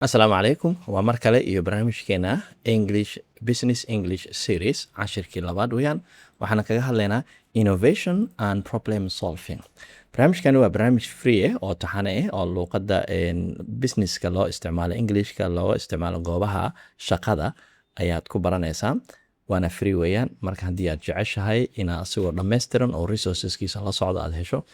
Asalaamu calaykum. Waa mar kale iyo barnaamijkeena English, Business English Series. Cashirkii labaad weeyaan. Waxaana kaga hadlaynaa innovation and problem solving. Barnaamijkani waa barnaamij free ah oo taxane ah oo luuqadda businesska loo isticmaalo, Englishka looga isticmaalo goobaha shaqada ayaad ku baranaysaa, waana free weeyaan. Marka haddii aad jeceshahay inaad asigoo dhammaystiran oo resourceskiisa la socdo aad hesho,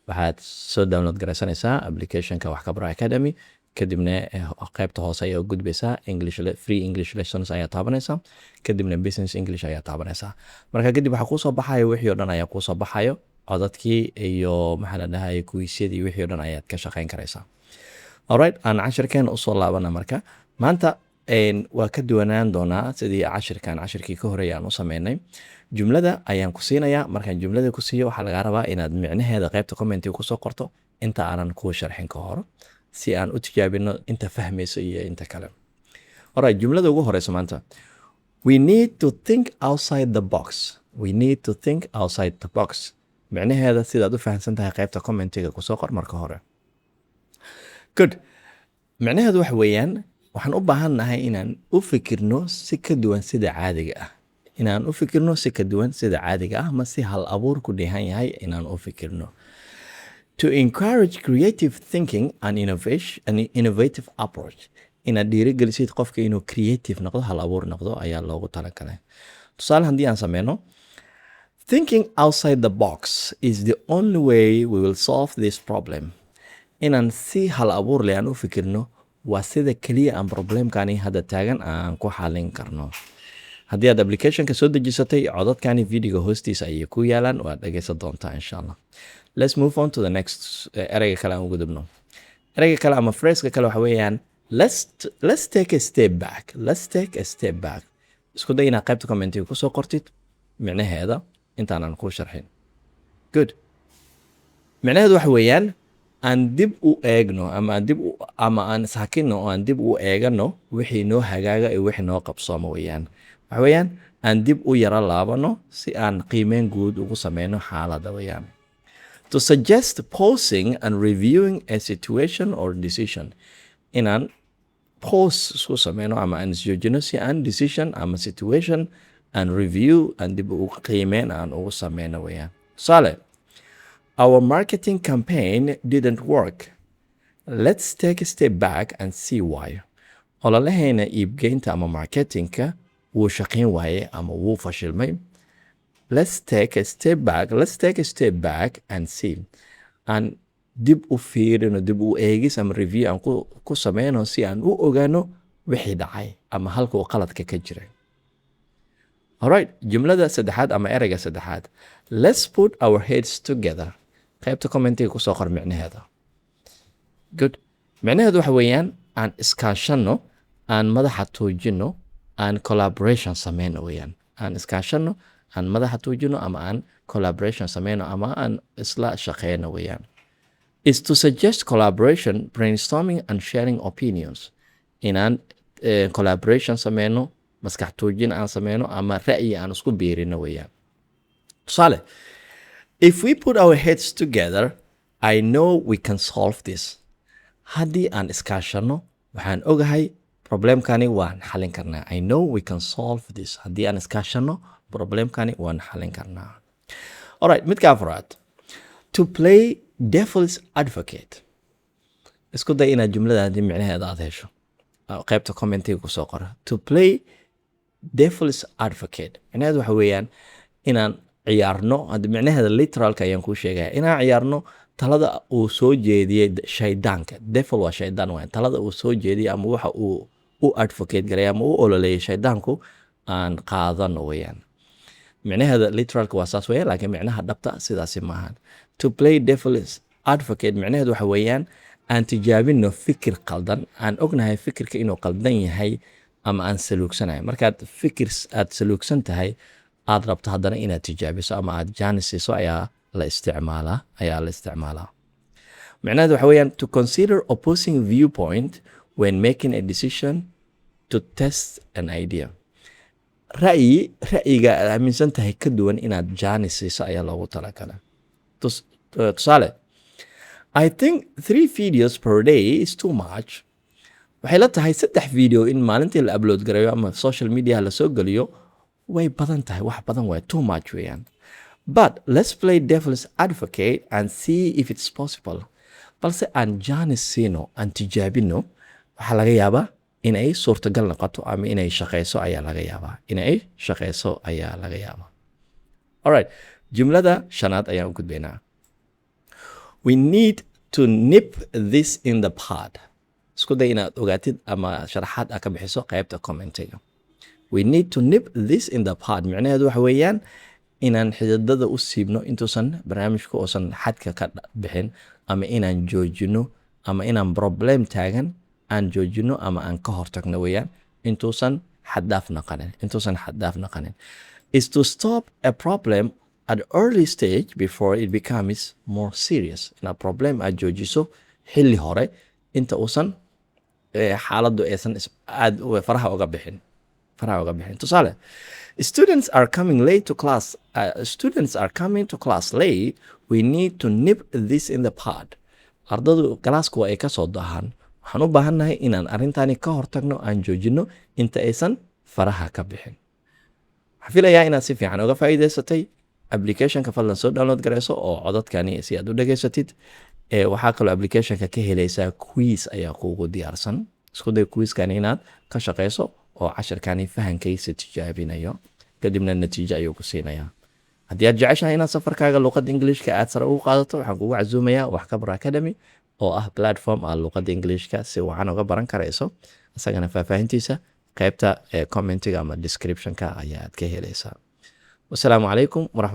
waxaad soo download garaysanaysaa applicationka Wax Ka Baro Academy. Kadibna qaybta hoose ayaa u gudbaysaa, English, free English lessons ayaa taabanaysaa. Kadibna Business English ayaa taabanaysaa. Marka kadib waxaa kuusoo baxayo wixii o dhan ayaa kuusoo baxayo, codadkii iyo, maxaa la dhahay, quizyadii, wixii o dhan ayaad ka shaqayn karaysaa. Alright, aan cashirkeena usoo laabana. Marka maanta waa ka duwanaan doonaa sidii cashirkan cashirkii ka horeeya aan u sameynay. Jumlada ayaan ku siinayaa. Markaan jumlada ku siiyo, waxaa lagaa rabaa inaad micnaheeda qaybta commentiga kusoo qorto inta aanan kuu sharxin ka hor, si aan u tijaabino inta fahmayso iyo inta kale. Alright, jumlada ugu horeysa maanta: "We need to think outside the box." "We need to think outside the box." Micnaheeda sidaad u fahamsan tahay qaybta commentiga kusoo qor marka hore. Good. Micnaheedu waxa weeyaan, waxaan u baahan nahay inaan u fikirno si ka duwan sida caadiga ah, inaan u fikirno si ka duwan sida caadiga ah, ma si hal abuur ku dheehan yahay inaan u fikirno. To encourage creative thinking and innovation and innovative approach, inaad dhiirigelisid qofka inuu creative noqdo, hal abuur noqdo ayaa loogu talagalay. Tusaale haddii aan sameyno: "Thinking outside the box is the only way we will solve this problem." Inaan si hal abuur leh aan u fikirno waa sida keliya aan problemkani hadda taagan aan ku xalin karno. Haddii aad applicationka soo dejisatay, codadkani videoga hoostiisa ayay ku yaalaan, waad dhegeysan doontaa insha Allah. Let's move on to the next. Ereyga kale aan u gudubno. Ereyga kale ama phraseka kale waxa weeyaan "Let's take a step back." "Let's take a step back." Isku day inaad qaybta commentiga kusoo qortid micnaheeda intaanan kuu sharxin. Good. Micnaheedu waxa weeyaan, aan dib u eegno ama aan dib u ama aan ishakino oo aan dib u eegano wixii noo hagaaga iyo wixii noo qabsooma weeyaan. Waxa weeyaan, aan dib u yara laabano si aan qiimeyn guud ugu sameyno xaaladda weeyaan. To suggest pausing and reviewing a situation or decision, inaan pause isku sameyno ama aan isjoojino si aan decision ama situation aan review, aan dib u qiimeyn aan ugu sameyno weeyaan. Tusaale: "Our marketing campaign didn't work. Let's take a step back and see why." Ololaheena iibgeynta ama marketingka wuu shaqayn waaye ama wuu fashilmay. Let's take a step back. Let's take a step back and see. Aan dib u fiirino, dib u eegis ama review aan ku sameyno si aan u ogaano wixii dhacay ama halka uu qaladka ka jiray. Alright, jumlada saddexaad ama ereyga saddexaad: "Let's put our heads together." Qaybta commentiga kusoo qor micnaheeda. Good. Micnaheedu waxa weeyaan, aan iskaashanno, aan madaxa tuujino, aan collaboration sameyno weeyaan. Aan iskaashanno, aan madaxa tuujino ama aan collaboration sameyno ama aan isla shaqeyno weeyaan. Is to suggest collaboration, brainstorming and sharing opinions, inaan collaboration sameyno, maskax tuujin aan sameyno ama ra'yi aan isku biirino weeyaan. Tusaale: "If we put our heads together, I know we can solve this." Haddii aan iskaashanno, waxaan ogahay problemkani waan xalin karnaa. "I know we can solve this." Haddii aan iskaashanno, problemkani waan xalin karnaa. Alright, midka afraad: "To play devil's advocate." Isku day inaad jumladaadi micnaheeda aad hesho. Qaybta commentiga kusoo qora. "To play devil's advocate" micnaheedu waxa weeyaan inaan ciyaarno, hadda micnaheeda literalka ayaan kuu sheegaya, inaan ciyaarno talada uu soo jeediyey shaydaanka. Devil waa shaydaan waay. Talada uu soo jeediyey ama waxa uu u advocate garay ama u ololeeyay shaydaanku aan qaadano weeyaan. Micnaheeda literalka waa saas weeyaan, laakiin micnaha dhabta sidaasi maahan. "To play devil's advocate" micnaheedu waxa weeyaan, aan tijaabino fikir qaldan, aan ognahay fikirka inuu qaldan yahay ama aan saluugsanahay. Markaad fikir aad saluugsan tahay aad rabto haddana inaad tijaabiso ama aad jaanis siiso ayaa la isticmaalaa. Micnaheedu waxa weeyaan, to consider opposing viewpoint when making a decision, to test an idea. Ra'yiga aad aaminsan tahay ka duwan inaad jaanis siiso ayaa loogu talagalay. Tusaale: "I think three videos per day is too much." Waxay la tahay saddex video in maalintii la upload gareeyo ama social media lasoo geliyo way badan tahay, wax badan waay, too much weeyaan. But let's play devil's advocate and see if it's possible. Balse aan chance siino, aan tijaabino. Waxaa laga yaabaa inay suurtagal noqoto ama inay shaqeyso ayaa laga yaabaa, inay shaqeyso ayaa laga yaabaa. Alright, jumlada shanaad ayaan u gudbaynaa. We need to nip this in the bud. Isku day inaad ogaatid ama sharaxaad aad ka bixiso qaybta commentiga. We need to nip this in the bud micnaheedu waxa weeyaan inaan xididada u siibno intuusan barnaamijku uusan xadka ka bixin, ama inaan joojino, ama inaan problem taagan aan joojino ama aan ka hortagno weeyaan intuusan xaddaaf naqanin, intuusan xaddaaf naqanin. Is to stop a problem at early stage before it becomes more serious. Inaad problem aad joojiso xilli hore inta uusan xaaladdu aysan aad faraha uga bixin, faraha uga bixin. Tusaale, students are coming late to class. Students are coming to class late. We need to nip this in the bud. Ardadu galaaska waa ay ka soo daahaan. Waxaan u baahannahay inaan arrintani ka hortagno, aan joojino inta aysan faraha ka bixin. Waxaan filayaa inaad si fiican uga faa'iidaysatay applicationka. Fadlan soo download garayso oo codadkani si aad u dhegaysatid. Waxaa kaloo applicationka ka helaysaa quiz ayaa kuugu diyaarsan. Isku day quizkani inaad ka shaqeyso oo cashirkani fahankiisa tijaabinayo, kadibna natiijo ayuu ku siinayaa. Haddii aad jeceshahay inaad safarkaaga luqadda Englishka aad sare ugu qaadato, waxaan kugu casuumayaa Wax Ka Baro Academy oo ah platform aad luqadda Englishka si wacan uga baran karayso. Isagana faahfaahintiisa qaybta commentiga ama descriptionka ayaad ka helaysaa. Wasalaamu calaykum waraxmat